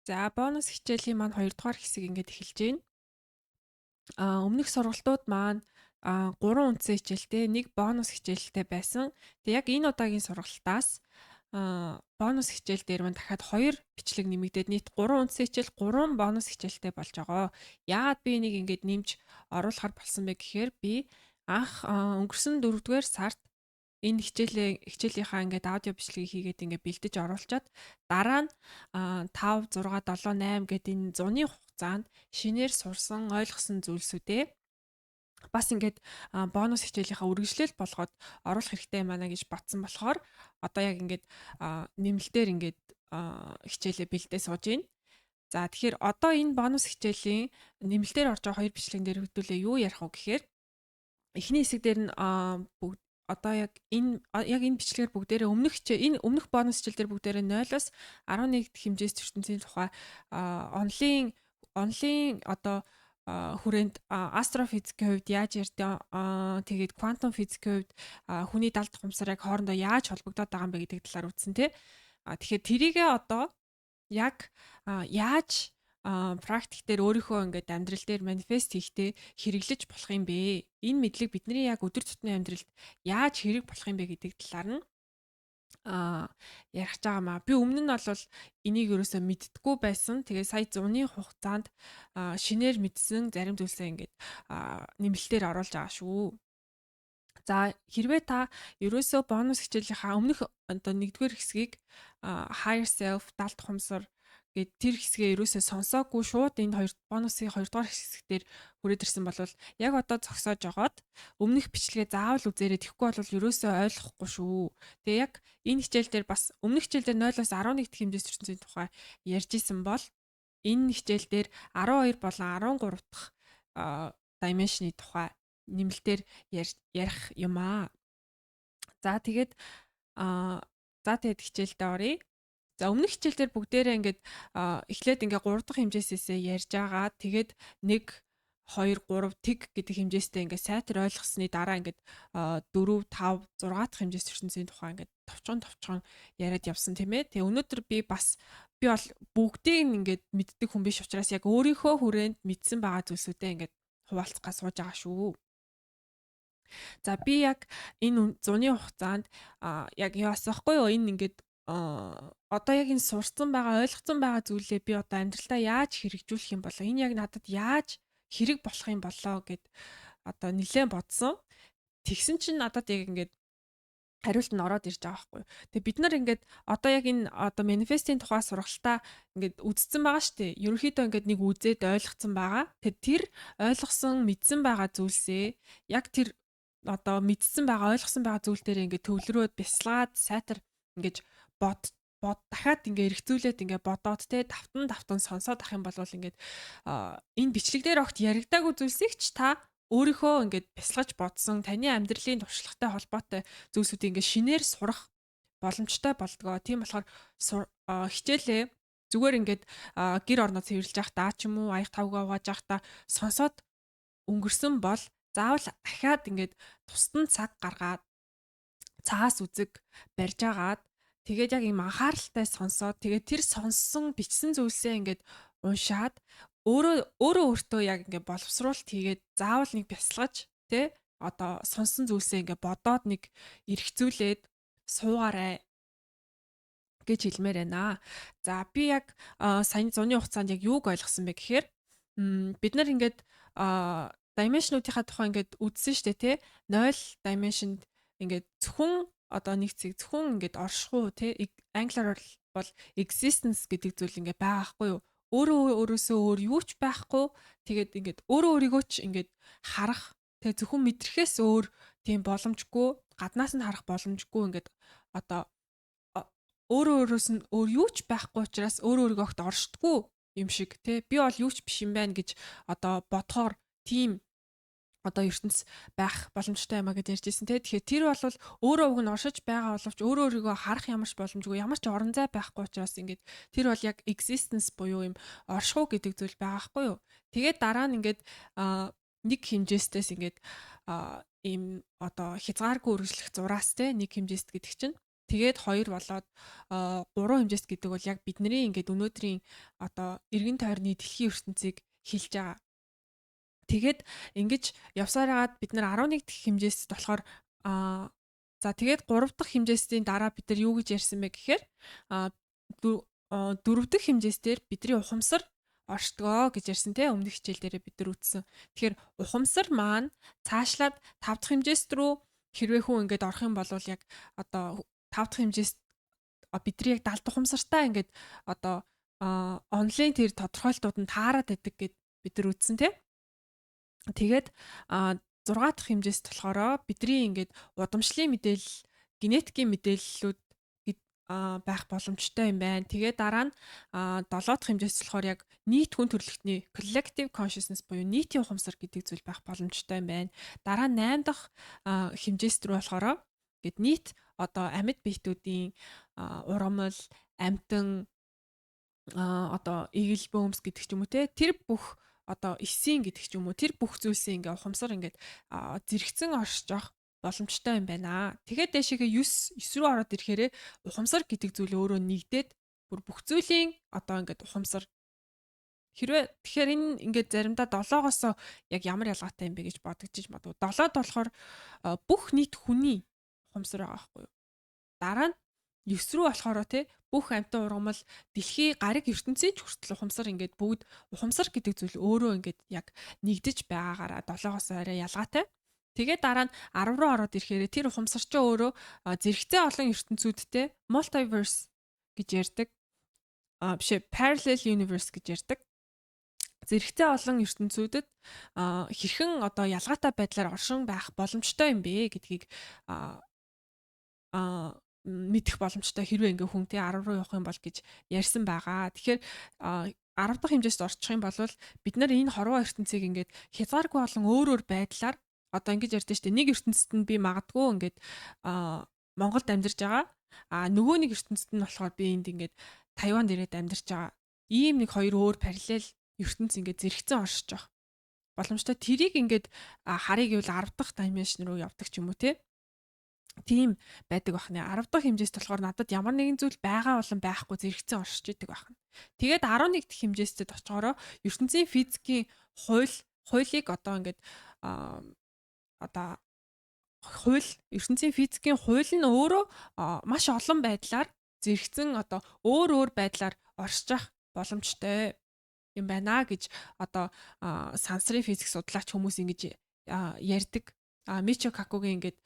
За, бонус хичээлийн маань 2 дугаар хэсэг ингээд эхэлж байна. Өмнөх сургалтууд маань 3 үндсэн хичээлтэй, нэг бонус хичээлтэй байсан. Тэгээ яг энэ удаагийн сургалтаас бонус хичээл дээр маань дахиад 2 бичлэг нэмэгдээд нийт 3 үндсэн хичээл, 3 бонус хичээлтэй болж байгаа. Яагаад би энийг ингээд нэмж оруулахар болсон бэ гэхээр би анх өнгөрсөн 4-р сард энэ хичээлийнхаа ингээд аудио бичлэгийг хийгээд ингээд бэлдэж оруулчаад, дараа нь 5, 6, 7, 8 гэдэг энэ зуны хугацаанд шинээр сурсан, ойлгосон зүйлсүүдээ бас ингээд бонус хичээлийнхаа үргэлжлэл болгоод оруулах хэрэгтэй юм байна гэж бодсон болохоор одоо яг ингээд нэмэлтээр ингээд хичээлээ бэлдээ сууж байна. За, тэгэхээр одоо энэ бонус хичээлийн нэмэлтээр орж байгаа хоёр бичлэгэн дээр хэдүүлээ юу ярих вэ гэхээр эхний хэсэг дээр нь бүгд одоо яг энэ бичлэгээр бүгдээрээ өмнөх хичээл, энэ өмнөх бонус хичээл дээр бүгдээрээ 0-оос 11 дэх хэмжээс ертөнцийн тухай, онолын одоо хүрээнд астрофизикийн хувьд яаж ярьдаг, тэгээд квантум физикийн хувьд хүний далд ухамсар яг хоорондоо яаж холбогдоод байгаа юм бэ гэдэг талаар үзсэн, тий. Тэгэхээр тэрийгээ одоо яг яаж практик дээр, өөрийнхөө ингээд амьдрал дээр manifest хийхдээ хэрэглэж болох юм бэ? Энэ мэдлэг бидний яг өдөр тутмын амьдралд яаж хэрэг болох юм бэ гэдэг талаар нь ярих байгаа маа. Би өмнө нь бол энийг ерөөсөө мэддэггүй байсан. Тэгээ сая зуны хугацаанд шинээр мэдсэн зарим зүйлсээ ингээд нэмэлтээр оруулж байгаа шүү. За, хэрвээ та ерөөсөө бонус хичээлийнхаа өмнөх одоо нэгдүгээр хэсгийг, higher self, далд ухамсар гээд тэр хэсгээ ерөөсөө сонсоогүй, шууд энэ хоёр бонусын хоёрдугаар хэсэг дээр хүрээд ирсэн бол яг одоо зогсоож жогоод өмнөх бичлэгээ заавал үзээрэй. Тэгэхгүй бол ерөөсөө ойлгохгүй шүү. Тэгээ яг энэ хичээл дээр бас өмнөх хичээл дээр 0-оос 11 дэх хэмжээс ертөнцийн тухай ярьж исэн бол энэ хичээл дээр 12 болон 13 дахь dimension-ы тухай нэмэлтээр ярих юм аа. За, тэгээд за, тэгээд хичээлдээ оръё. За, өмнөх хичээл дээр бүгдээрээ ингээд эхлээд ингээд 3 дахь хэмжээсээсээ ярьж байгаа. Тэгээд 1 2 3 тэг гэдэг хэмжээстэй ингээд сайтар ойлгосны дараа ингээд 4 5 6 дахь хэмжээс ертөнцийн тухай ингээд товчхон товчхон яриад явсан, тийм ээ. Тэгээ өнөөдөр би бас, би бол бүгдийг ингээд мэддэг хүн биш учраас яг өөрийнхөө хүрээнд мэдсэн байгаа зүйлсүүдээ ингээд хуваалцах га сууж байгаа шүү. За, би яг энэ зуны хугацаанд яг яасан хгүй юу, энэ ингээд одоо яг энэ сурцсан байгаа, ойлгоцсон байгаа зүйлээ би одоо амьдралдаа яаж хэрэгжүүлэх юм болоо, энэ яг надад яаж хэрэг болох юм болоо гэд одоо нэлээд бодсон. Тэгсэн чинь надад яг ингээд хариулт нь ороод ирж байгаа байхгүй. Тэгээ бид нар ингээд одоо яг энэ одоо manifest-ийн тухай сургалтаа ингээд үзсэн байгаа шүү дээ. Ерөнхийдөө ингээд нэг үзээд ойлгоцсон байгаа. Тэгээ тэр ойлгосон, мэдсэн байгаа зүйлсээ яг тэр одоо мэдсэн байгаа, ойлгосон байгаа зүйл дээр ингээд төвлөрөөд, бясалгаад, сайтар ингээд бод бод дахиад ингээ эргцүүлээд, ингээ бодоод те, давтан давтан сонсоод ах юм бол ингээд энэ бичлэг дээр огт яригдаагүй зүйлсийг ч та өөрийнхөө ингээд бясалгаж бодсон, таны амьдралын туршлагатай холбоотой зүйлсүүдийг ингээд шинээр сурах боломжтой болдгоо. Тийм болохоор хичээлээ зүгээр ингээд гэр орноо цэвэрлж байхдаа ч юм уу, аяг тавгаа угааж байхдаа сонсоод өнгөрсөн бол заавал дахиад ингээд тусдан цаг гаргаад, цаас үзэг барьж агаад, тэгээд яг ийм анхааралтай сонсоод, тэгээд тэр сонссон, бичсэн зүйлсээ ингээд уншаад, өөрөө өөрөө өөртөө яг ингээд боловсруулалт хийгээд, заавал нэг бясалгаж тэ, одоо сонссон зүйлсээ ингээд бодоод, нэг эргцүүлээд суугаарай гэж хэлмээр байна. За, би яг саяны зуны хугацаанд яг юуг ойлгосон бэ гэхээр бид нар ингээд dimension-уудынхаа тухай ингээд үзсэн шүү дээ, тий. 0 dimension-д ингээд зөвхөн одоо нэг цэг, зөвхөн ингээд оршихуй, тий, англиар бол existence гэдэг зүйл ингээд байгаа хгүй юу? Өөрөө өөрөөсөө өөр юу ч байхгүй. Тэгээд ингээд өөрөө өөрийгөө ч ингээд харах, тэгээ зөвхөн мэдрэхээс өөр тийм боломжгүй, гаднаас нь харах боломжгүй, ингээд одоо өөрөө өөрөөс нь өөр юу ч байхгүй учраас өөрөө өөрийгөө огт оршдоггүй юм шиг, тий, би бол юу ч биш юм байна гэж одоо бодохоор тийм одоо ертөнц байх боломжтой юм а гэж ярьж ирсэн, те. Тэгэхээр тэр бол өөрөө уг нь оршиж байгаа боловч өөрөө өөрийгөө харах ямар ч боломжгүй, ямар ч орон зай байхгүй учраас ингээд тэр бол яг existence буюу юм оршихуй гэдэг зүйл байгаа хгүй юу. Тэгээд дараа нь ингээд нэг хэмжээстээс ингээд ийм одоо хязгааргүй үргэлжлэх зураас, те, нэг хэмжээст гэдэг чинь Тэгээд 2 болоод 3 хэмжээст гэдэг бол яг бидний ингээд өнөөдрийн одоо эргэн тойрны дэлхийн ертөнцийг хэлж байгаа. Тэгээд ингэж явсаар хагаад бид нар 11 дахь хэмжээст болохоор за тэгээд 3 дахь хэмжээсийн дараа бид нар юу гэж ярьсан бэ гэхээр 4 дахь хэмжээс дээр бидний ухамсар оршдгоо гэж ярьсан те, өмнөх хичээл дээрээ бид нар үзсэн. Тэгэхээр ухамсар маань цаашлаад 5 дахь хэмжээс рүү хэрвээ хүн ингээд орох юм бол яг одоо 5 дахь хэмжээс бидний яг далд ухамсартай ингээд одоо онлайн тэр тодорхойлтууд нь таарад байдаг гэд бид нар үзсэн те. Тэгээд 6 дахь хэмжээст болохоор бидний ингээд удамшлын мэдээлэл, генетикийн мэдээллүүд байх боломжтой юм байна. Тэгээ дараа нь 7 дахь хэмжээс болохоор яг нийт хүн төрөлхтний collective consciousness буюу нийтийн ухамсар гэдэг зүйл байх боломжтой юм байна. Дараа нь 8 дахь хэмжээс рүү болохоор гээд нийт одоо амьд биетүүдийн ургамал, амьтан, одоо эгэл бөөмс гэдэг ч юм уу те, тэр бүх одоо эсийн гэдэг ч юм уу, тэр бүх зүйлсийн ингээ ухамсар ингээд зэрэгцэн оршиж явах боломжтой юм байна. Тэгээд дээшээгээ 9 9 рүү ороод ирэхээрээ ухамсар гэдэг зүйл өөрөө нэгдээд бүр бүх зүйлийн одоо ингээд ухамсар. Хэрвээ тэгэхээр энэ ингээд заримдаа 7-оос яг ямар ялгаатай юм бэ гэж бодогдож магадгүй. 7-д болохоор бүх нийт хүний ухамсар байгаа байхгүй юу? Дараа нь 9 рүү болохоор те, бүх амьтан, ургамал, дэлхий, гариг ертөнцийн ч хүртэл ухамсар, ингээд бүгд ухамсар гэдэг зүйл өөрөө ингээд яг нэгдэж байгаагаараа 7-оос арай ялгаатай. Тэгээд дараа нь 10 руу ороод ирэхээр тэр ухамсар чинь өөрөө зэрэгцээ олон ертөнцүүдтэй multiverse гэж ярьдаг. А биш, parallel universe гэж ярьдаг. Зэрэгцээ олон ертөнцүүдэд хэрхэн одоо ялгаатай байдлаар оршин байх боломжтой юм бэ гэдгийг а мэдэх боломжтой хэрвээ ингээ хүн те 10 руу явах юм бол гэж ярьсан байгаа. Тэгэхээр 10 дахь хэмжээст орчих юм бол бид нар энэ хорвоо ертөнцийг ингээд хязгааргүй олон өөр өөр байдлаар одоо ингэж ярьдэн штэ. Нэг ертөнцид нь би магадгүй ингээд Монголд амьдарч байгаа. А нөгөө нэг ертөнцид нь болохоор би энд ингээд Тайванд ирээд амьдарч байгаа. Ийм нэг хоёр өөр параллел ертөнц ингээд зэрэгцэн оршиж байгаа боломжтой. Тэрийг ингээд харъя гэвэл 10 дахь dimension руу явдаг ч юм уу те. Тийм байдаг бахны. 10 дахь хэмжээст болохоор надад ямар нэгэн зүйл байгаа болон байхгүй зэрэгцэн оршиж идэг байна. Тэгээд 11 дахь хэмжээстэд очихороо ертөнцийн физикийн хуулийг одоо ингээд одоо хууль, ертөнцийн физикийн хууль нь өөрөө маш олон байдлаар зэрэгцэн одоо өөр өөр байдлаар оршиж боломжтой юм байна гэж одоо сансрын физик судлаач хүмүүс ингэж ярьдаг. Мичио Какугийн ингээд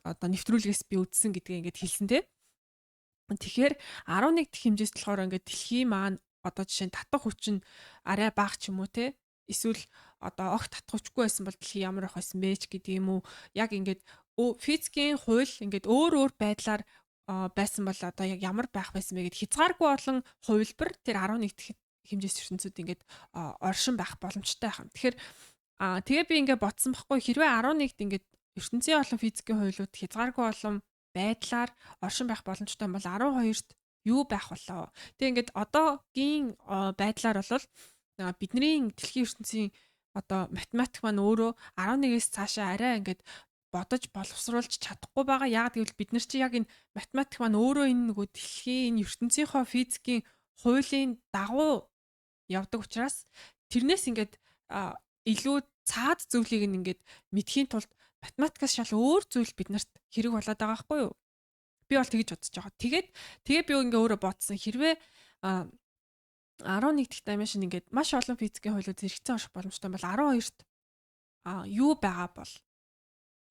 одоо нэвтрүүлгээс би үзсэн гэдгээ ингээд хэлсэн те. Тэгэхээр 11 дахь хэмжээст болохоор ингээд дэлхийн маань одоо жишээ нь татах хүч нь арай бага ч юм уу те, эсвэл одоо огт татах хүчгүй байсан бол дэлхий ямар ах байсан бэ ч гэдэг юм уу, яг ингээд физикийн хууль ингээд өөр өөр байдлаар байсан бол одоо яг ямар байх байсан бэ гэд хязгааргүй олон хувилбар тэр 11 дахь хэмжээс ертөнцүүд ингээд оршин байх боломжтой байх юм. Тэгэхээр тэгээ би ингээд бодсон байхгүй, хэрвээ 11-д ингээд ертөнцийн олон физикийн хуулиуд хязгааргүй олон байдлаар оршин байх боломжтой бол 12-т юу байх болоо? Тэгээ ингээд одоогийн байдлаар бол бидний дэлхийн ертөнцийн одоо математик маань өөрөө 11-ээс цаашаа арай ингээд бодож боловсруулж чадахгүй байгаа. Яг гэвэл бид нар чи яг энэ математик маань өөрөө энэ нөгөө дэлхийн энэ ертөнцийнхөө физикийн хуулийн дагуу явдаг учраас тэрнээс ингээд илүү цаад зүйлийг ингээд мэдхийн тулд математикаас шал өөр зүйл бид нарт хэрэг болоод байгаа байхгүй юу? Би бол тэгж бодож байгаа. Тэгээд тэгээ би ингээ өөрөө бодсон. Хэрвээ 11 дахь dimension ингээд маш олон физикийн хуулиуд зэрэгцэн орших боломжтой бол 12-т юу байгаа бол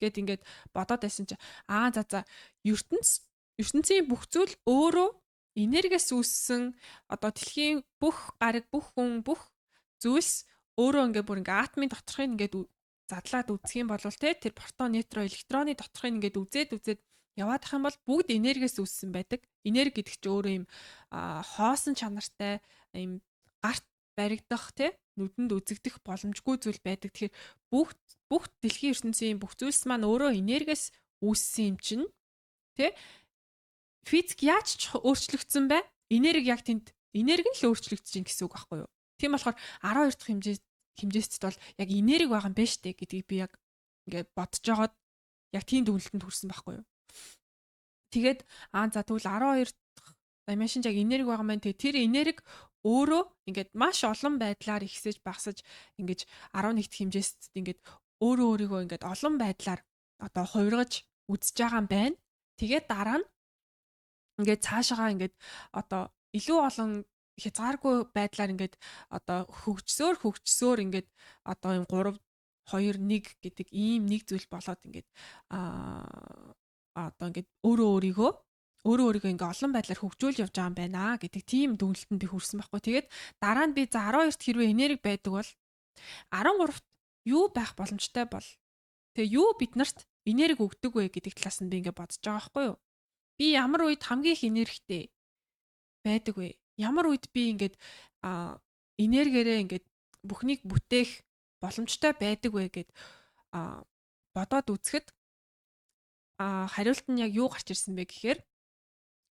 гэд ингээд бодоод байсан чи за ертөнцийн бүх зүйл өөрөө энергиэс үүссэн, одоо дэлхийн бүх гариг, бүх хүн, бүх зүйлс өөрөө ингээд бүр ингээд атомын доторхыг ингээд задлаад үзэх юм бол те, тэр протон, нейтрон, электроны доторхыг ингээд үзээд үзээд яваад ах юм бол бүгд энергиэс үүссэн байдаг. Энерги гэдэг чинь өөрөө юм хоосон чанартай, юм гарт баригдах те, нүдэнд үзэгдэх боломжгүй зүйл байдаг. Тэгэхээр бүх дэлхийн ертөнцийн бүх зүйлс маань өөрөө энергиэс үүссэн юм чинь те, физик яаж ч өөрчлөгдсөн бай. Энерги яг тэнд энерги нь л өөрчлөгдөж чинь гэсэн үг байхгүй юу? Тийм болохоор 12 дахь хэмжээст бол яг энерги байгаа юм байна штэ гэдгийг би яг ингээд бодож байгаад яг тийм дүгнэлтэнд хүрсэн байхгүй юу? Тэгээд за тэгвэл 12 дахь dimension яг энерги байгаа маань. Тэгээд тэр энерги өөрөө ингээд маш олон байдлаар ихсэж багасаж, ингэж 11 дахь хэмжээст ингээд өөрөө өөрийгөө ингээд олон байдлаар одоо хувиргаж үзэж байгаа юм байна. Тэгээд дараа нь ингээд цаашаага ингээд одоо илүү олон хязгааргүй байдлаар ингээд одоо хөгжсөөр хөгжсөөр ингээд одоо юм 3 2 1 гэдэг ийм нэг зүйл болоод ингээд одоо ингээд өөрөө өөрийгөө ингээ олон байдлаар хөгжүүлж явж байгаа юм байна гэдэг тийм дүгнэлтэнд би хүрсэн байхгүй. Тэгээд дараа нь би за 12-т хэрвээ энерги байдаг бол 13-т юу байх боломжтой бол, тэгээ юу биднэрт энерги өгдөг вэ гэдэг талаас нь би ингээ бодож байгаа байхгүй юу. Би ямар үед хамгийн их энергитэй байдаг вэ? Ямар үед би ингээд энергиэрээ ингээд бүхнийг бүтээх боломжтой байдаг вэ гэд бодоод үзэхэд хариулт нь яг юу гарч ирсэн бэ гэхээр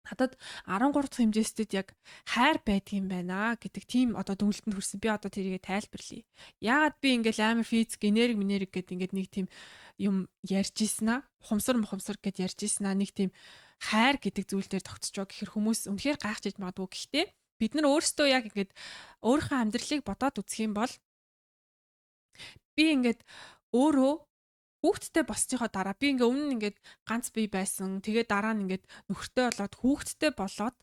надад 13 дахь хэмжээстэд яг хайр байдгийм байна гэдэг тийм одоо дүгнэлтэнд хүрсэн. Би одоо тэрийгэ тайлбарлая. Яагаад би ингээл амар физик, энерги, минерги гэдэг ингээд нэг тийм юм ярьж ийсэн аа. Ухамсар мухамсар гэд ярьж ийсэн аа. Нэг тийм хайр гэдэг зүйл дээр тогтцоо гэхэр хүмүүс үнэхээр гайхаж иж магадгүй. Гэхдээ бид нар өөрсдөө яг ингээд өөрийнхөө амьдралыг бодоод үзэх юм бол би ингээд өөрөө хүүхэдтэй болсныхоо дараа, би ингээ өмнө нь ингээд ганц бие байсан. Тэгээд дараа нь ингээд нөхөртэй болоод, хүүхэдтэй болоод,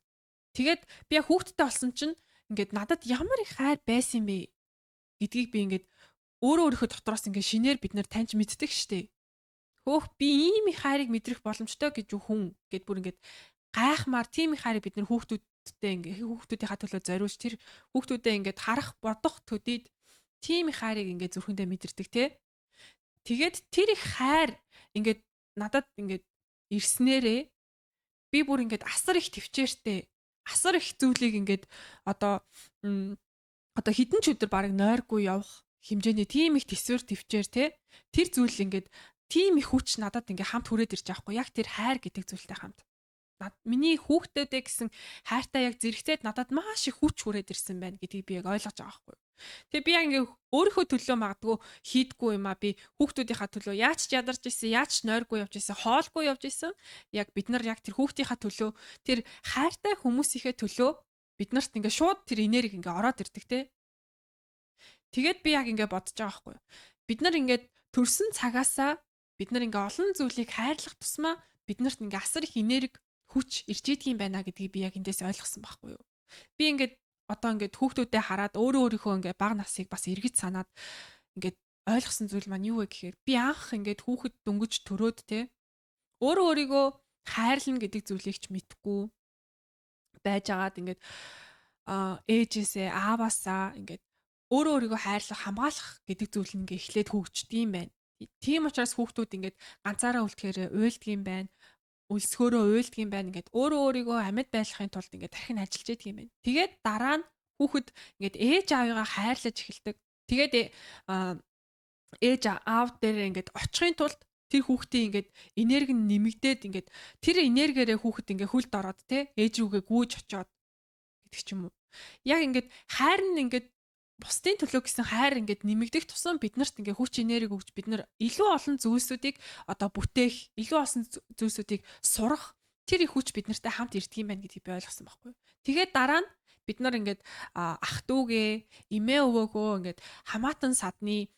тэгээд би яг хүүхэдтэй болсон чинь ингээд надад ямар их хайр байсан юм бэ гэдгийг би ингээд өөрөө өөрийнхөө дотроос ингээд шинээр бид нэр таньж мэддэг штэ. Хөөх, би ийм их хайрыг мэдрэх боломжтой гэж хүн гэд бүр ингээд гайхмаар тийм их хайрыг бид нэр хүүхдүүдтэй ингээд хүүхдүүдийнхаа төлөө зориулж, тэр хүүхдүүдээ ингээд харах бодох төдийд тийм их хайрыг ингээд зүрхэндээ мэдэрдэг те. Тэгээд тэр их хайр ингээд надад ингээд ирснээрээ би бүр ингээд асар их төвчээртэй, асар их зүйлийг ингээд одоо хэдэн ч өдөр бараг нойргүй явах хэмжээний тийм их төсвөр төвчээр те, тэр зүйл ингээд тийм их хүч надад ингээ хамт хүрээд ирж байгаа хгүй, яг тэр хайр гэдэг зүйлтэй хамт. Миний хүүхдүүдээ гэсэн хайртай яг зэрэгцээд надад маш их хүч хүрээд ирсэн байна гэдгийг би яг ойлгож байгаа хгүй. Тэгээ би яг ингээ өөрийнхөө төлөө магадгүй хийдгүү юм а, би хүүхдүүдийнхаа төлөө яаж ч ядарч исэн, яаж ч нойргүй явж исэн, хоолгүй явж исэн. Яг бид нар яг тэр хүүхдийнхаа төлөө, тэр хайртай хүмүүсийнхээ төлөө бид нарт ингээ шууд тэр энерги ингээ ороод ирдэг те. Тэгээд би яг ингээ бодож байгаа байхгүй. Бид нар ингээд төрсэн цагаасаа бид нар ингээ олон зүйлийг хайрлах тусмаа биднэрт ингээ асар их энерги хүч ирж идэх юм байна гэдгийг би яг эндээс ойлгосон байхгүй юу. Би ингээд одоо ингээд хүүхдүүдэд хараад өөрөө өөрийнхөө ингээд бага насыг бас эргэж санаад ингээд ойлгосон зүйл маань юу вэ гэхээр би анх ингээд хүүхэд дөнгөж төрөөд те, өөрөө өөрийгөө хайрлна гэдэг зүйлийг ч мэдгүй байж агаад ингээд ээжээсээ, ааваасаа ингээд өөрөө өөрийгөө хайрлах, хамгаалах гэдэг зүйл нь ингээ эхлээд хөгждөг юм байна. Тийм учраас хүүхдүүд ингээд ганцаараа үлдэхээр уйлдаг юм байна, өлсгөөрөө уйлдаг юм байна. Ингээд өөрөө өөрийгөө амьд байлгахын тулд ингээд дахин ажиллаж идэг юм байна. Тэгээд дараа нь хүүхэд ингээд ээж аавыгаа хайрлаж эхэлдэг. Тэгээд ээж аав дээр ингээд очихын тулд тэр хүүхдийн ингээд энерги нь нэмэгдээд, ингээд тэр энергиэрээ хүүхэд ингээд хөлд ороод те, ээж рүүгээ гүйж очоод гэдэг ч юм уу. Яг ингээд хайр нь ингээд бусдын төлөө гэсэн хайр ингээд нэмэгдэх тусам биднэрт ингээ хүч энерги өгч, бид нар илүү олон зүйлсүүдийг одоо бүтээх, илүү олон зүйлсүүдийг сурах тэр их хүч бид нартай хамт ирдэг юм байна гэдгийг би ойлгосон байхгүй. Тэгээд дараа нь бид нар ингээд ах дүүгээ, эмээ өвөөгөө, ингээд хамаатан садны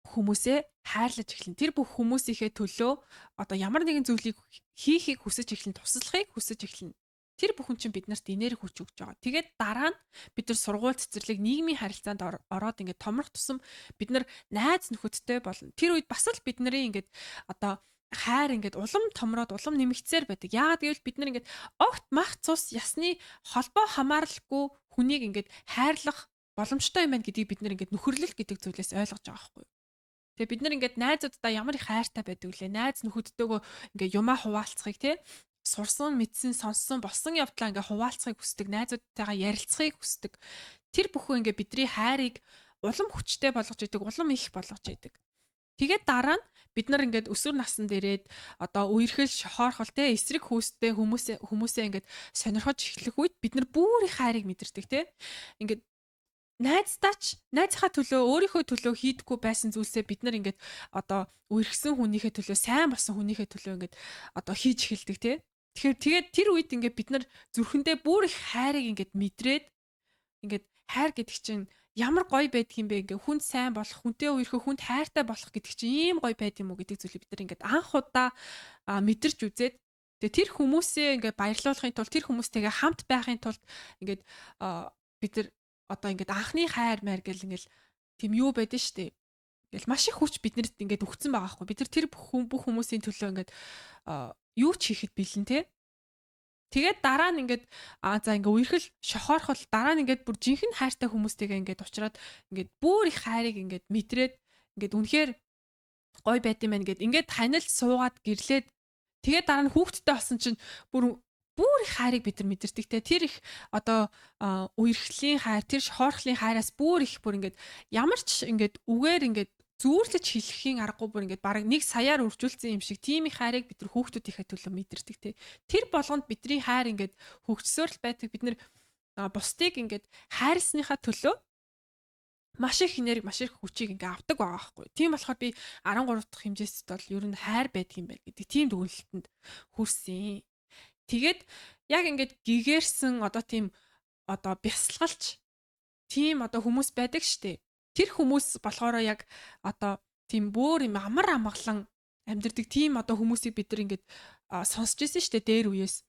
хүмүүсээ хайрлаж эхэлнэ. Тэр бүх хүмүүсийнхээ төлөө одоо ямар нэгэн зүйлийг хийхийг хүсэж эхэлнэ, туслахыг хүсэж эхэлнэ. Тэр бүхэн чинь биднэрт энерги хүч өгч байгаа. Тэгээд дараа нь бид нар сургууль, цэцэрлэг, нийгмийн харилцаанд ороод ингээд томрох тусам бид нар найз нөхөдтэй болно. Тэр үед бас л бид нарын ингээд одоо хайр ингээд улам томроод, улам нэмэгдсээр байдаг. Яагаад гэвэл бид нар ингээд огт мах цус ясны холбоо хамааралгүй хүнийг ингээд хайрлах боломжтой юм байна гэдгийг бид нар ингээд нөхөрлөл гэдэг зүйлээс ойлгож байгаа байхгүй юу? Тэгээ бид нар ингээд найзууддаа ямар их хайртай байдаг лээ. Найз нөхөдтэйгөө ингээд юмаа хуваалцахыг те, сурсан, мэдсэн, сонссон, болсон явдлаа ингээ хуваалцахыг хүсдэг, найзуудтайгаа ярилцахыг хүсдэг. Тэр бүхэн ингээ бидний хайрыг улам хүчтэй болгож идэг, улам их болгож идэг. Тэгээд дараа нь бид нар ингээд өсвөр наснд ирээд одоо үерхэл, шохоорхол те, эсрэг хүүстэй хүмүүсээ ингээд сонирхож эхлэх үед бид нар бүр их хайрыг мэдэрдэг те. Ингээд найздаач найзынхаа төлөө, өөрийнхөө төлөө хийдэггүй байсан зүйлсээ бид нар ингээд одоо үерхсэн хүнийхээ төлөө, сайн болсон хүнийхээ төлөө ингээд одоо хийж эхэлдэг те. Тэгэхээр тэгээд тэр үед ингээд бид нар зүрхэндээ бүр их хайрыг ингээд мэдрээд ингээд хайр гэдэг чинь ямар гоё байдаг юм бэ, ингээ хүнд сайн болох, хүнтэй үерхэх, хүнд хайртай болох гэдэг чинь ийм гоё байд юм уу гэдэг зүйлийг бид нар ингээд анх удаа мэдэрч үзээд, тэгээ тэр хүмүүсээ ингээд баярлуулахын тулд, тэр хүмүүстэйгээ хамт байхын тулд ингээд бид нар одоо ингээд анхны хайр майр гэл ингээд тийм юу байдэн штэ. Ингээл маш их хүч биднэрт ингээд өгцөн байгаа хгүй. Бид нар тэр бүх хүмүүсийн төлөө ингээд юу ч хийхэд бэлэн те. Тэгээд дараа нь ингээд за ингээ үерхэл шохоорхол дараа нь ингээд бүр жинхэнэ хайртай хүмүүстэйгээ ингээд уулзраад ингээд бүр их хайрыг ингээд мэдрээд ингээд үнэхээр гоё байд юм байна гэд ингээд танил суугаад гэрлээд, тэгээд дараа нь хүүхэдтэй болсон чинь бүр бүр их хайрыг бид нар мэдэрдэг те. Тэр их одоо үерхлийн хайр, тэр шохоорхлын хайраас бүр их, бүр ингээд ямар ч ингээд үгээр ингээд зүүрлэж хэлэхийн аргагүй, бүр ингээд бараг 1 саяар үржүүлсэн юм шиг тийм их хайрыг бид нар хүүхдүүдийнхээ төлөө мэдэрдэг те. Тэр болгонд бидний хайр ингээд хөгжсөөр л байдаг. Бид нар бусдыг ингээд хайрласныхаа төлөө маш их энерги, маш их хүчийг ингээ авдаг байгаа байхгүй. Тийм болохоор би 13 дахь хэмжээст бол ер нь хайр байдаг юм байна гэдэг тийм дүгнэлтэнд хүрсэн. Тэгээд яг ингээд гэгэрсэн одоо тийм одоо бясалгалч тийм одоо хүмүүс байдаг штэ. Тэр хүмүүс болохоор яг одоо тийм бүр юм амар амгалан амьдардаг тийм одоо хүмүүсийг бид нар ингээд сонсч ирсэн штэ дээр үеэс.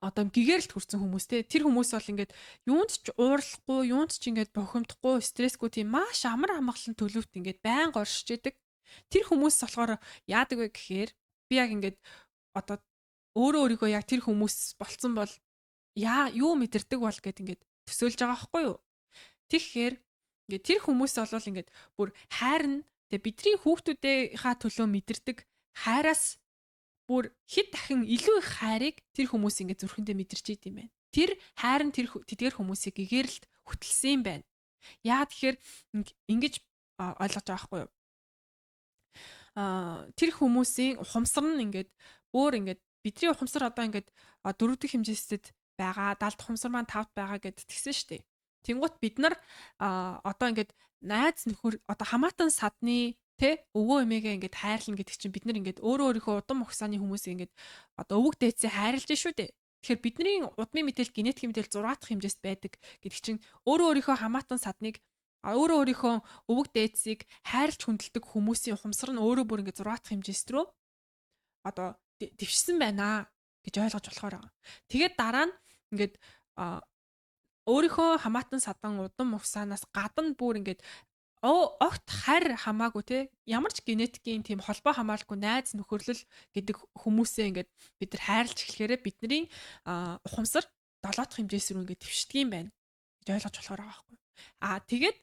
Одоо гэгэрэлт хүрсэн хүмүүс те. Тэр хүмүүс бол ингээд юунд ч уурлахгүй, юунд ч ингээд бухимдахгүй, стрессгүй тийм маш амар амгалан төлөвт ингээд байнга оршиж идэг. Тэр хүмүүс болохоор яадаг вэ гэхээр би яг ингээд одоо өөрөө өөрийгөө яг тэр хүмүүс болцсон бол яа юу мэдэрдэг бол гэд ингээд төсөөлж байгаа байхгүй юу? Тэгэхээр ингээд тэр хүмүүс бол ингээд бүр хайр нь тэгээ бидний хүүхдүүдийнхаа төлөө мэдэрдэг хайраас бүр хэд дахин илүү их хайрыг тэр хүмүүс ингээд зүрхэндээ мэдэрч идэм юм байна. Тэр хайр нь тэр тэдгээр хүмүүсийг гэгэрэлт хөтөлсөн юм байна. Яа тэгэхээр ингэж ойлгож байгаа байхгүй юу? Тэр хүмүүсийн ухамсар нь ингээд өөр ингээд бидний ухамсар одоо ингээд 4 дахь хэмжээстэд байгаа, 70 дахь ухамсар маань 5-д байгаа гэд тэгсэн шүү дээ. Тэнгуут бид нар одоо ингээд найз нөхөр одоо хамаатан садны тэ өвөө эмээгээ ингээд хайрлна гэдэг чинь бид нар ингээд өөрөө өөрийнхөө удам угсааны хүмүүсийг ингээд одоо өвөг дээдсээ хайрлаж шүү дээ. Тэгэхээр бидний удмын мэдээл, генетикийн мэдээл 6 дахь хэмжээст байдаг гэдэг чинь өөрөө өөрийнхөө хамаатан садныг, өөрөө өөрийнхөө өвөг дээдсийг хайрлж хүндэлдэг хүмүүсийн ухамсар нь өөрөө бүр ингээд 6 дахь хэмжээст рүү одоо дэвшсэн байна гэж ойлгож болохоор байгаа. Тэгээд дараа нь ингээд өөрийнхөө хамаатан садан удам угсаанаас гадна бүр ингээд огт харь хамаагүй те, ямар ч генетикийн тийм холбоо хамааралгүй найз нөхөрлөл гэдэг хүмүүсээ ингээд бид нар хайрлж эхлэхээрээ бидний ухамсар 7 дахь хэмжээс рүү ингээд твшдэг юм байна гэж ойлгож болохоор байгаа байхгүй. Тэгээд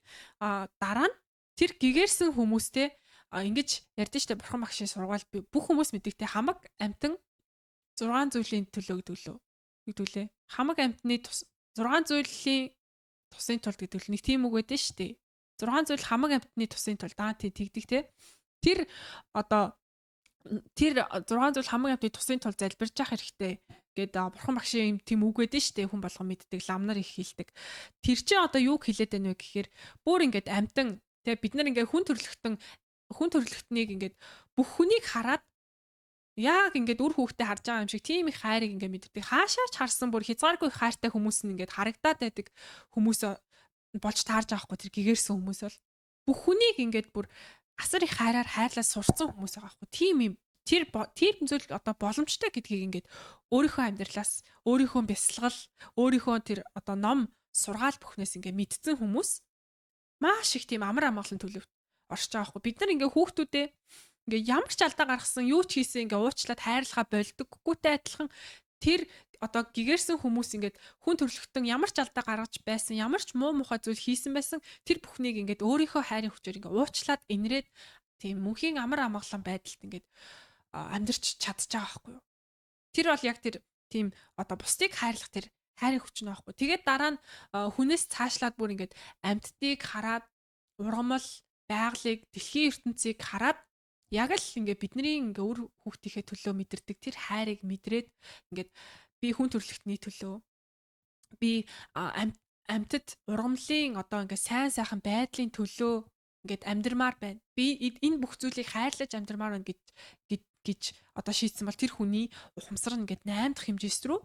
дараа нь тэр гэгэрсэн хүмүүстэй ингэж ярьдэн штэ, бурхан багшийн сургаал би бүх хүмүүс мэддэг те, хамаг амтан 6 зүйлийн төлөө гэдэг лөө. Гэдэг лээ. Хамаг амтны 6 зүйлийн тусын тулд гэдэг л нэг тийм үг байдэн штэ. 6 зүйл хамаг амтны тусын тулд тий тэгдэг те. Тэр одоо тэр 6 зүйл хамаг амтны тусын тулд залбирч явах хэрэгтэй гээд бурхан багшийн юм тийм үг байдэн штэ, хүн болгон мэддэг, лам нар их хэлдэг. Тэр чинь одоо юу хэлээд байна вэ гэхээр бүр ингээд амтан те, бид нар ингээд хүн төрөлхтнийг ингээд бүх хүнийг хараад яг ингээд үр хүүхдээ харж байгаа юм шиг тийм их хайрыг ингээд мэддэг. Хаашаач харсан бүр хязгааргүй хайртай хүмүүс нь ингээд харагдаад байдаг хүмүүс болж таарж байгаа хгүй. Тэр гэгэрсэн хүмүүс бол бүх хүнийг ингээд бүр асар их хайраар хайрлаа сурцсан хүмүүс байгаа хгүй. Тийм юм тэр зүйл одоо боломжтой гэдгийг ингээд өөрийнхөө амьдралаас, өөрийнхөө бясалгал, өөрийнхөө тэр одоо ном сургаал бүхнээс ингээд мэдсэн хүмүүс маш их тийм амар амгалан төлөвт оршиж байгаа хгүй. Бид нар ингээд хүүхдүүдээ ингээ ямар ч алдаа гаргасан, юу ч хийсэн ингээ уучлаад хайрлахаа болдоггүйтэй адилхан тэр одоо гэгэрсэн хүмүүс ингээд хүн төрөлхтөн ямар ч алдаа гаргаж байсан, ямар ч муу мухай зүйл хийсэн байсан тэр бүхнийг ингээд өөрийнхөө хайрын хүчээр ингээ уучлаад инрээд тийм мөнхийн амар амгалан байдалд ингээд амьдарч чадж байгаа байхгүй юу. Тэр бол яг тэр тийм одоо бусдыг хайрлах тэр хайрын хүч нь байхгүй. Тэгээд дараа нь хүнээс цаашлаад бүр ингээд амьтдыг хараад, ургамал, байгалыг, дэлхийн ертөнцийг хараад яг л ингээ бидний ингээ үр хүүхдийнхээ төлөө мэдэрдэг тэр хайрыг мэдрээд ингээд би хүн төрөлхтний төлөө, би амьтад ургамлын одоо ингээ сайн сайхан байдлын төлөө ингээд амьдрмаар байна. Би энэ бүх зүйлийг хайрлаж амьдрмаар байна гэж гэж одоо шийдсэн бол тэр хүний ухамсар нь ингээд 8 дахь хэмжээс рүү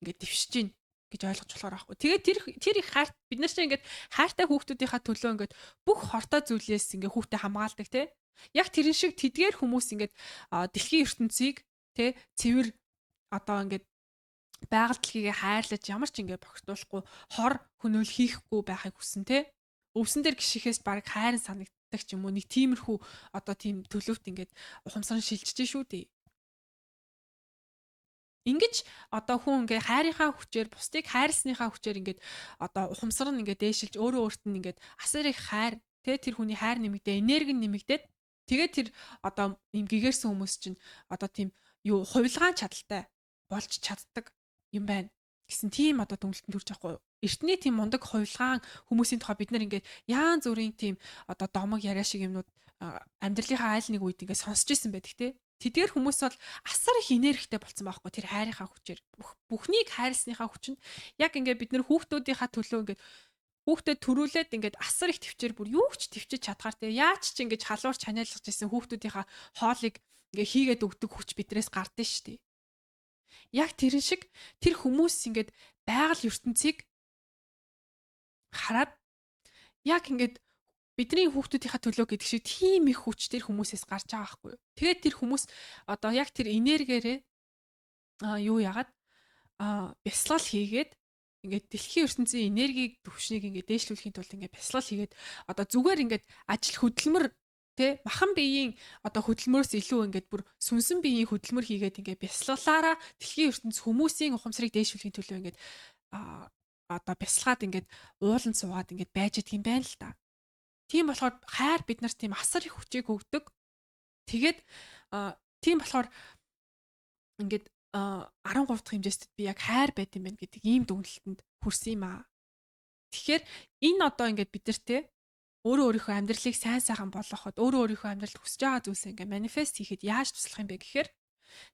ингээд дэвшиж гин гэж ойлгож болохоор аахгүй. Тэгээд тэр их хайр бид нар чинь ингээд хайртай хүүхдүүдийнхаа төлөө ингээд бүх хортой зүйлээс ингээд хүүхдээ хамгаалдаг те. Яг тэрэн шиг тэдгээр хүмүүс ингээд дэлхийн ертөнцийг те цэвэр одоо ингээд байгаль дэлхийгээ хайрлаж ямар ч ингээд богтуулахгүй хор хөнөөл хийхгүй байхыг хүсэн те. Өвсөн дээр гიშгэхээс баг хайрын санагддаг ч юм уу нэг тиймэрхүү одоо тийм төлөвт ингээд ухамсар нь шилжиж шүү дээ. Ингэж одоо хүн ингээ хайрынхаа хүчээр бусдыг хайрласныхаа хүчээр ингээд одоо ухамсар нь ингээд дээшилж өөрөө өөрт нь ингээд асар их хайр тэ тэр хүний хайр нэмэгдээ, энерги нэмэгдээд тэгээд тэр одоо юм гэгэрсэн хүмүүс чинь одоо тийм юу хувилгаан чадaltaй болж чаддаг юм байна гэсэн тийм одоо дүнэлтэнд хүрч байгаа хгүй. Эртний тийм мундаг хувилгаан хүмүүсийн тухай бид нар ингээд яан зүрийн тийм одоо домог яриа шиг юмнууд амьдралынхаа айл нэг үед ингээд сонсч ирсэн байдаг те. Тэдгээр хүмүүс бол асар их энергитэй болцсон байхгүй тэр хайрынхаа хүчээр. Бүхнийг хайрласныхаа хүчинд яг ингээд бид нар хүүхдүүдийнхаа төлөө ингээд хүүхдэд төрүүлээд ингээд асар их төвчээр бүр юу ч төвчөж чадхаар те яаж ч ингээд халуурч ханиалгаж исэн хүүхдүүдийнхаа хоолыг ингээ хийгээд өгдөг хүч бидрээс гардыг шүү дээ. Яг тэрэн шиг тэр хүмүүс ингээд байгаль ертөнцийг хараад яг ингээд бидний хүүхдүүдийнхаа төлөө гэдэг шиг тийм их хүч тэр хүмүүсээс гарч байгаа байхгүй юу. Тэгээд тэр хүмүүс одоо яг тэр энергиэрээ юу яагаад бясалгал хийгээд ингээд дэлхийн ертөнцийн энергийг төвшнийг ингээд дээшлүүлэхийн тулд ингээд бясалгал хийгээд одоо зүгээр ингээд ажил хөдөлмөр тэ махан биеийн одоо хөдөлмөрөөс илүү ингээд бүр сүнсэн биеийн хөдөлмөр хийгээд ингээд бясалгалаараа дэлхийн ертөнц хүмүүсийн ухамсарыг дээшлүүлэхийн төлөө ингээд одоо бясалгаад ингээд ууланд суугаад ингээд байж идэх юм байна л та. Тийм болохоор хайр бид нарт тийм асар их хүчийг өгдөг. Тэгээд тийм болохоор ингээд 13 дахь хэмжээст би яг хайр байт юм байна гэдэг ийм дүгнэлтэнд хүрсэн юм аа. Тэгэхээр энэ одоо ингээд бид нар те өөрөө өөрийнхөө амьдралыг сайн сайхан болгоход өөрөө өөрийнхөө амьдралд хүсэж байгаа зүйлсээ ингээд манифест хийхэд яаж туслах юм бэ гэхээр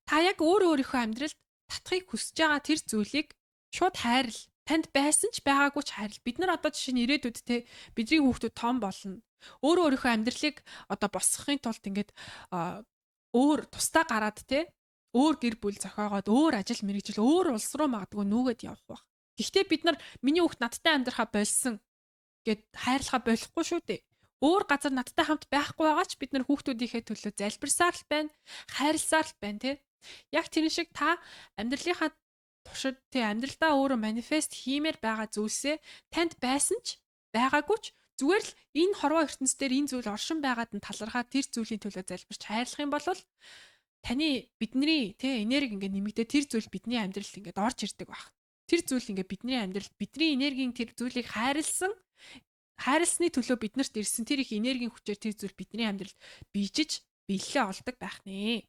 та яг өөрөө өөрийнхөө амьдралд татахыг хүсэж байгаа тэр зүйлийг шууд хайрл. Танд байсан ч байгаагүй ч хайрл. Бид нар одоо жишээ нь ирээдүйд те бидний хүүхдүүд том болно. Өөрөө өөрийнхөө амьдралыг одоо босгохын тулд ингээд өөр тусдаа гараад те өөр гэр бүл зохиогоод өөр ажил мэргэжил өөр улс руу магадгүй нүүгээд явах байх. Гэхдээ бид нар миний хүүхд надтай амьдрахаа болсон гэд хайрлахаа болохгүй шүү дээ. Өөр газар надтай хамт байхгүй байгаа ч бид нар хүүхдүүдийнхээ төлөө залбирсаар л байна, хайрласаар л байна те. Яг тэрэн шиг та амьдралынхаа туршид тий амьдралдаа өөрөө манифест хиймээр байгаа зүйлсээ танд байсан ч байгаагүй ч зүгээр л энэ хорвоо ертөнц дээр энэ зүйл оршин байгаад нь талархаад тэр зүйлийн төлөө залбирч хайрлах юм бол таны бидний тий энерги ингээд нэмэгдээ тэр зүйл бидний амьдралд ингээд орж ирдэг баг. Тэр зүйл ингээд бидний амьдралд бидний энергийн тэр зүйлийг хайрлсан хайрлсны төлөө биднэрт ирсэн тэр их энергийн хүчээр тэр зүйл бидний амьдралд бийжиж биелэлээ олдог байх нэ.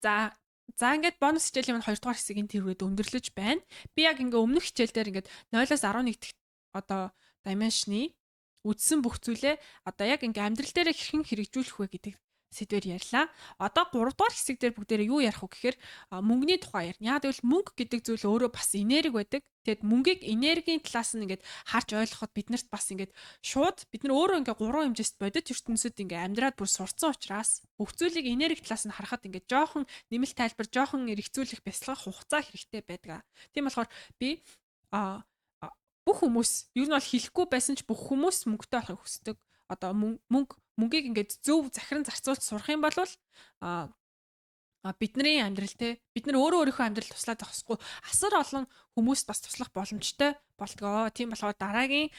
За За ингээд бонус хичээлийн маань 2 дугаар хэсгийг тэрвэд өндөрлөж байна. Би яг ингээ өмнөх хичээл дээр ингээд 0-оос 11 дахь одоо dimension-ы үдсэн бүх зүйлээ одоо яг ингээ амьдрал дээр хэрхэн хэрэгжүүлэх вэ гэдэг сэдвээр ярьлаа. Одоо 3 дугаар хэсэг дээр бүгдээрээ юу ярих вэ гэхээр мөнгөний тухай ярина. Яг гэвэл мөнгө гэдэг зүйл өөрөө бас энерги байдаг. Тэгэд мөнгийг энергийн талаас нь ингээд харж ойлгоход биднэрт бас ингээд шууд бид нар өөрөө ингээд гурван хэмжээст бодит ертөнцид ингээд амьдраад бүр сурцсан учраас бүх зүйлийг энерги талаас нь харахад ингээд жоохон нэмэлт тайлбар, жоохон эргцүүлэх, бясалгах хугацаа хэрэгтэй байдаг. Тийм болохоор би бүх хүмүүс ер нь бол хэлэхгүй байсан ч бүх хүмүүс мөнгөтэй болохыг хүсдэг. Одоо мөнгийг ингээд зөв захиран зарцуулж сурах юм бол бидний амьдрал те бид нар өөрөө өөрийнхөө амьдрал туслаад зогсохгүй асар олон хүмүүст бас туслах боломжтой болдгоо. Тийм болохоор дараагийн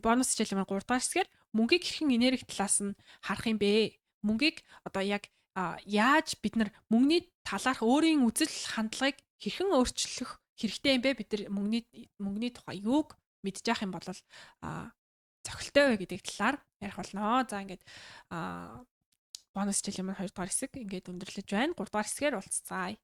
бонус хичээлийн маань 3 дугаар хэсгээр мөнгийг хэрхэн энерги талаас нь харах юм бэ? Мөнгийг одоо яг яаж бид нар мөнгөний талаарх өөрийн үзэл хандлагыг хэрхэн өөрчлөх хэрэгтэй юм бэ? Бид нар мөнгөний тухай юуг мэдж явах юм бол цохилтой вэ гэдэг талаар ярих болно. За ингээд бонус хичээлийн маань 2 дугаар хэсэг ингээд өндөрлөж байна. 3 дугаар хэсгээр уулзцаая.